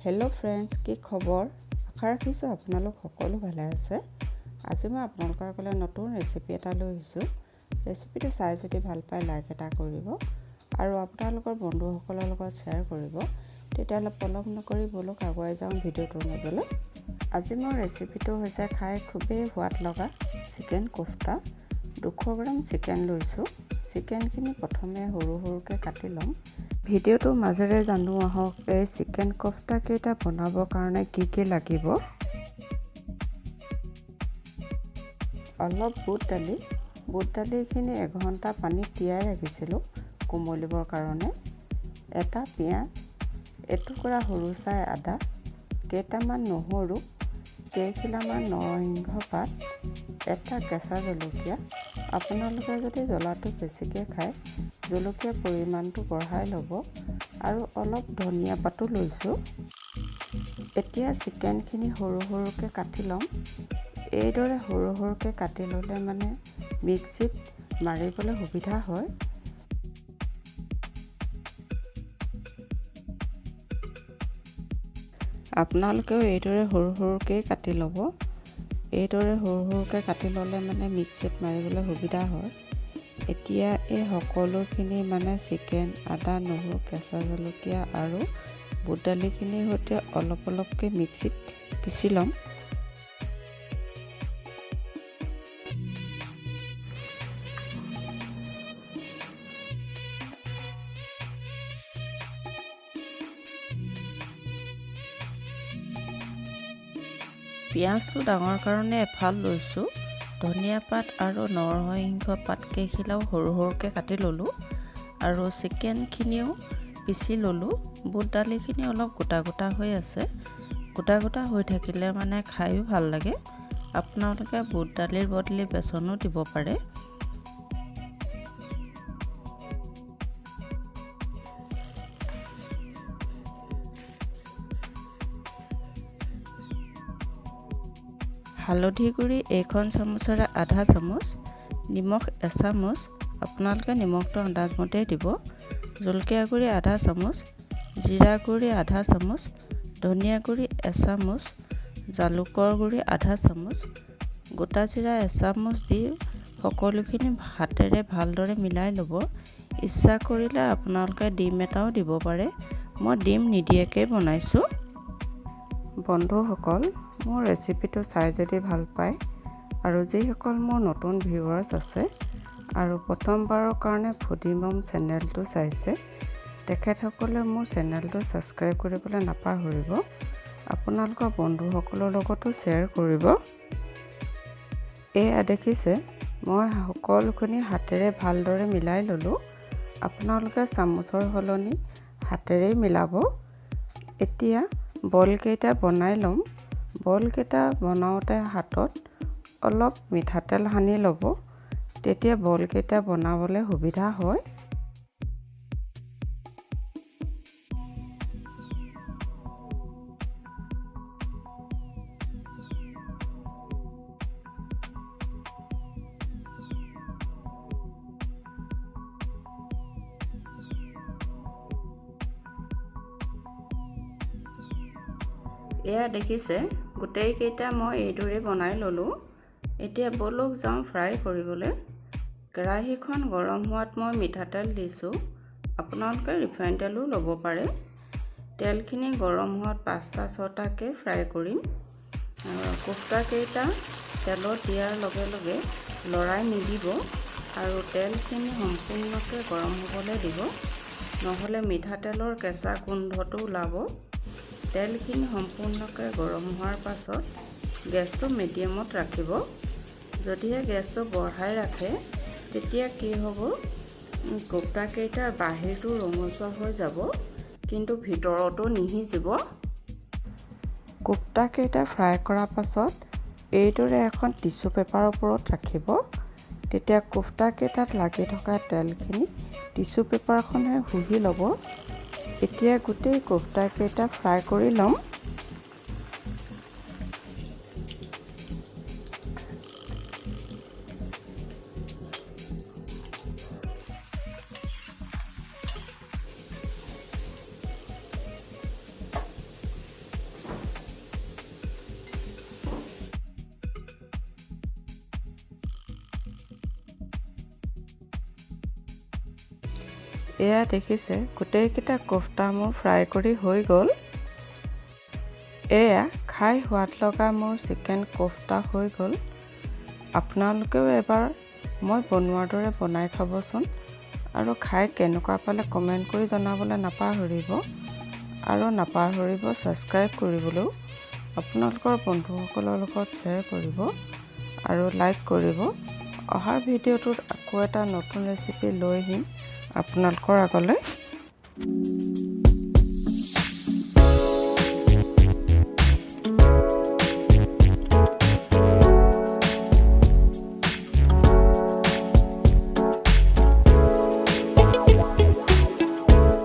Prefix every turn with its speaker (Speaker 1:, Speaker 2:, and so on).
Speaker 1: Hello' friends, কি খবৰ? আশা ৰাখিছোঁ আপোনালোক সকলো ভালে আছে। আজি মই আপোনালোকৰ আগলৈ নতুন ৰেচিপি এটা লৈ আহিছোঁ। ৰেচিপিটো চাই যদি ভাল পায়, লাইক এটা কৰিব আৰু আপোনালোকৰ বন্ধুসকলৰ লগত শ্বেয়াৰ কৰিব। তেতিয়াহ'লে পলম নকৰি ব'লক আগুৱাই যাওঁ ভিডিঅ'টোৰ মাজলৈ। আজি মোৰ ৰেচিপিটো হৈছে খাই খুবেই সোৱাদ লগা চিকেন কোফটা। 200 গ্ৰাম চিকেন লৈছোঁ। চিকেনখিনি প্ৰথমে সৰু সৰুকৈ কাটি ল'ম। ভিডিঅ'টোৰ মাজেৰে জানো আহক, এই চিকেন কোফটাকেইটা বনাবৰ কাৰণে কি কি লাগিব। অলপ বুট দালি। বুট দালিখিনি এঘণ্টা পানীত তিয়াই ৰাখিছিলোঁ কোমলিবৰ কাৰণে। এটা পিঁয়াজ, এটুকুৰা সৰু চাই আদা, কেইটামান নহৰু, কেইখিলামান নৰসিংহ পাত, এটা কেঁচা জলকীয়া। আপোনালোকে যদি জ্বলাটো বেছিকৈ খায়, জলকীয়াৰ পৰিমাণটো বঢ়াই ল'ব। আৰু অলপ ধনিয়া পাতো লৈছোঁ। এতিয়া চিকেনখিনি সৰু সৰুকৈ কাটি ল'ম। এইদৰে সৰু সৰুকৈ কাটি ল'লে মানে মিক্সিত মাৰিবলৈ সুবিধা হয়। আপোনালোকেও এইদৰে সৰু সৰুকৈয়ে কাটি ল'ব। এইদৰে সৰু সৰুকৈ কাটি ল'লে মানে মিক্সিত মাৰিবলৈ সুবিধা হয়। এতিয়া এই সকলোখিনি মানে চিকেন, আদা, নহৰু, কেঁচা জলকীয়া আৰু বুট দালিখিনিৰ সৈতে অলপ অলপকৈ মিক্সিত পিচি ল'ম। পিঁয়াজটো ডাঙৰ কাৰণে এফাল লৈছোঁ। ধনিয়া পাত আৰু নৰসিংহ পাত কেইখিলাও সৰু সৰুকৈ কাটি ল'লোঁ আৰু চিকেনখিনিও পিচি ল'লোঁ। বুট দালিখিনি অলপ গোটা গোটা হৈ আছে। গোটা গোটা হৈ থাকিলে মানে খায়ো ভাল লাগে। আপোনালোকে বুট দালিৰ বদলি বেচনো দিব পাৰে। হালধি গুড়ি এইখন চামুচেৰে আধা চামুচ, নিমখ এচামুচ, আপোনালোকে নিমখটো আন্দাজমতেই দিব, জলকীয়া গুড়ি আধা চামুচ, জিৰা গুড়ি আধা চামুচ, ধনিয়া গুড়ি এচামুচ, জালুকৰ গুড়ি আধা চামুচ, গোটা জিৰা এচামুচ দি সকলোখিনি হাতেৰে ভালদৰে মিলাই ল'ব। ইচ্ছা কৰিলে আপোনালোকে ডিম এটাও দিব পাৰে। মই ডিম নিদিয়াকৈ বনাইছোঁ। বন্ধুসকল, মোৰ ৰেচিপিটো চাই যদি ভাল পায় আৰু যিসকল মোৰ নতুন ভিউৱাৰ্ছ আছে আৰু প্ৰথমবাৰৰ কাৰণে ফুডি মম চেনেলটো চাইছে, তেখেতসকলে মোৰ চেনেলটো ছাবস্ক্ৰাইব কৰিবলৈ নাপাহৰিব। আপোনালোকৰ বন্ধুসকলৰ লগতো শ্বেয়াৰ কৰিব। এয়া দেখিছে, মই সকলোখিনি হাতেৰে ভালদৰে মিলাই ল'লোঁ। আপোনালোকে চামুচৰ সলনি হাতেৰেই মিলাব। এতিয়া বলকেইটা বনাই ল'ম। বলকেইটা বনাওঁতে হাতত অলপ মিঠাতেল সানি ল'ব, তেতিয়া বলকেইটা বনাবলৈ সুবিধা হয়। এয়া দেখিছে, গোটেইকেইটা মই এইদৰে বনাই ল'লোঁ। এতিয়া ব'লক যাওঁ ফ্ৰাই কৰিবলৈ। কেৰাহীখন গৰম হোৱাত মই মিঠাতেল দিছোঁ। আপোনালোকে ৰিফাইন তেলো ল'ব পাৰে। তেলখিনি গৰম হোৱাত পাঁচটা ছটাকৈ ফ্ৰাই কৰিম। কোফটাকেইটা তেলত দিয়াৰ লগে লগে লৰাই নিদিব আৰু তেলখিনি সম্পূৰ্ণকৈ গৰম হ'বলৈ দিব, নহ'লে মিঠাতেলৰ কেঁচা গোন্ধটো ওলাব। তেলখিনি সম্পূৰ্ণকৈ গৰম হোৱাৰ পাছত গেছটো মিডিয়ামত ৰাখিব। যদিহে গেছটো বঢ়াই ৰাখে, তেতিয়া কি হ'ব? কোফটাকেইটাৰ বাহিৰটো ৰঙচুৱা হৈ যাব, কিন্তু ভিতৰতো নিসিজিব। কোফটাকেইটা ফ্ৰাই কৰাৰ পাছত এইদৰে এখন টিচু পেপাৰৰ ওপৰত ৰাখিব। তেতিয়া কোফটাকেইটাত লাগি থকা তেলখিনি টিচু পেপাৰখনে শুহি ল'ব। এতিয়া গোটেই কোফটাকেইটা ফ্ৰাই কৰি ল'ম। এয়া দেখিছে, গোটেইকেইটা কোফটা মোৰ ফ্ৰাই কৰি হৈ গ'ল। এয়া খাই সোৱাদ লগা মোৰ চিকেন কোফটা হৈ গ'ল। আপোনালোকেও এবাৰ মই বনোৱাৰ দৰে বনাই খাবচোন আৰু খাই কেনেকুৱা পালে কমেণ্ট কৰি জনাবলৈ নাপাহৰিব আৰু নাপাহৰিব ছাবস্ক্ৰাইব কৰিবলৈও। আপোনালোকৰ বন্ধুসকলৰ লগত শ্বেয়াৰ কৰিব আৰু লাইক কৰিব। অহাৰ ভিডিঅ'টোত আকৌ এটা নতুন ৰেচিপি লৈ আহিম আপোনালোকৰ আগলৈ।